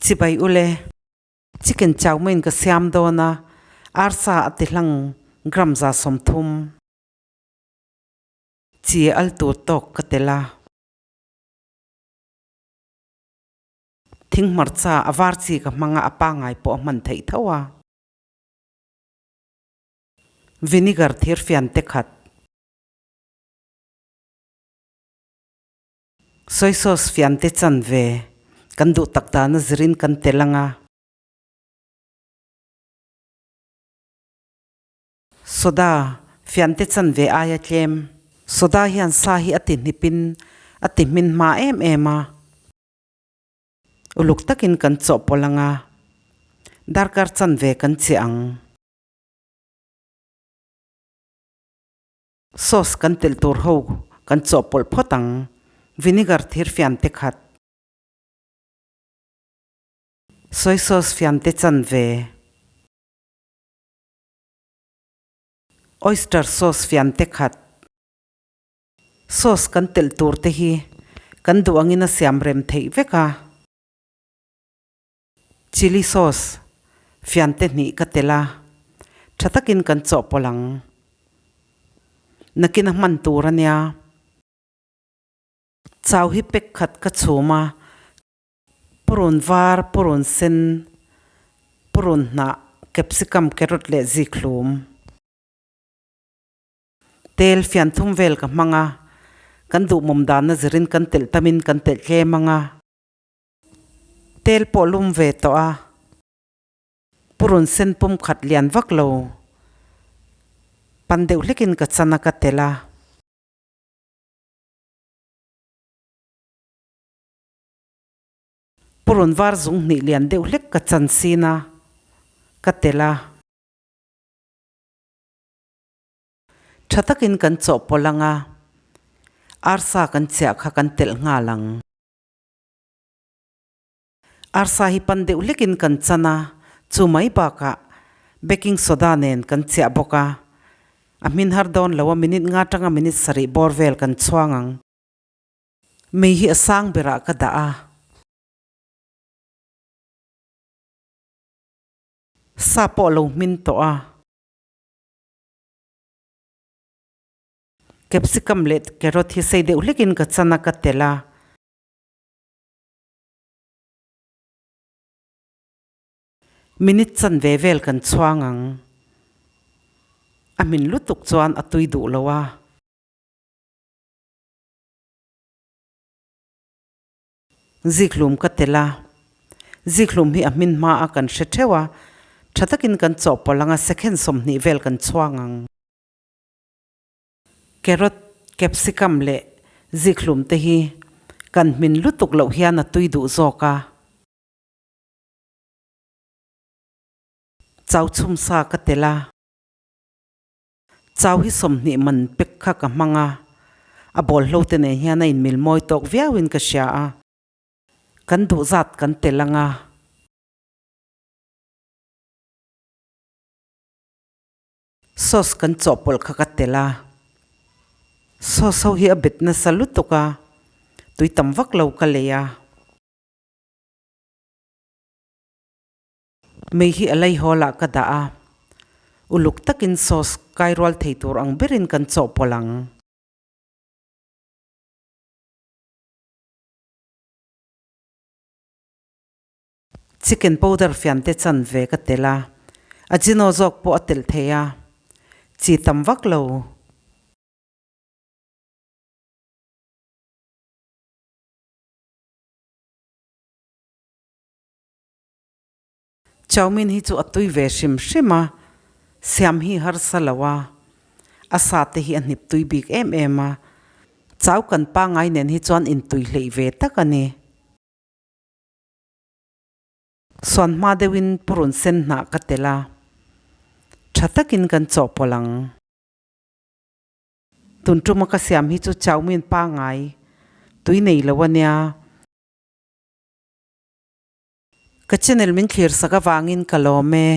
Chibai ule, chicken chow mein ka siam dawn a, arsa a ti hlang gram 30. Chi al tur tawk ka tel a. Thing hmarcha a var chi ka hmang a, a pangai pawh a hman theih tho a. Vinegar thir fian te khat. Soy sauce fian te chan ve. Kan duh tak dana zirin kan tel anga. Soda fian te chan ve aia tlem. Soda hian sa hi a ti hnipin a ti hmin hma em em a. Uluk takin kan chawhpawlh anga. Darkar chan ve kan chiah ang. Sauce kan telh tur ho kan chawhpawlh phawt ang. Vinegar thir fian te khat. Soy sauce fian te chan ve. Oyster sauce fian te khat. Sauce kan telh tur te hi kan duh angin a siam rem theih vek a. Chilli sauce fian te hnih ka tel a, tha takin kan chawhpawlh ang. Nakin a hman tur a nia. Chau hi pek khat ka chhum a, purun var, purun sen, purun hnah, capsicum, carrot leh zikhlum. Tel fian thum vel ka hmang a, kan duhmawm danna zirin kan telh tamin kan telh tlem ang a. Tel pawh lum ve tawh a, purun sen pum khat lian vak lo pan deuh hlekin ka chan a ka tel a. Purun var zung hnih lian deuh hlek ka chan sin a, ka tel a. Tha takin kan chawhpawlh ang a, arsa kan chiah kha kan telh nghal ang. Arsa hi pan deuh hlekin kan chan a, chu mai bakah baking soda nen kan chiah bawk a, a hmin har dawn lo a minute nga tanga minute sarih bawr vel kan chhuang ang. Mei hi a sang berah ka dah a. Sa pawh lo hmin tawh a. Capsicum leh carrot hi sei deuh hlekin ka chan a ka telh a. Minute chan ve vel kan chhuang ang. A hmin lutuk chuan a tui duh lo a. Zikhlum ka tel a. Zikhlum hi a hmin hma a kan hre theuh a. Tha takin kan chawhpawlh ang a second 20 vel kan chhuang ang. Carrot, capsicum leh zikhlum te hi kan hmin lutuk loh hian a tui duh zawk a. Chau chhum sa ka tel a. Chau hi 20 man pek kha ka hmang a, a bawlhlo te nen hian a inmil mawi tawk viauin ka hria a. Kan duh zat kan tel ang a. Sauce kan chawhpawlh kha ka telh a, sauce ho hi a bet nasa lutuk a, tui tam vak lo ka lei a. Mei hi a lei hawl ah ka dah a, uluk takin sauce kai rual thei tur ang berin kan chawhpawlh ang. Chicken powder fian te chan ve ka telh a, ajino zawk pawh a telh thei a, chi tam vak lo. Chowmein hi chu a tui ve hrim hrim a, siam hi harsa lo a, a sa te hi a hnip tui bik em em a, chau kan pangai nen hi chuan intui hleih ve tak a ni. Suan hma deuhin purun sen hnah ka telh a, tha takin kan chawhpawlh ang. Tun tuma ka siam hi chu chowmein pangai tui nei lo a nia. Ka channel min thlir sak avangin ka lawm e.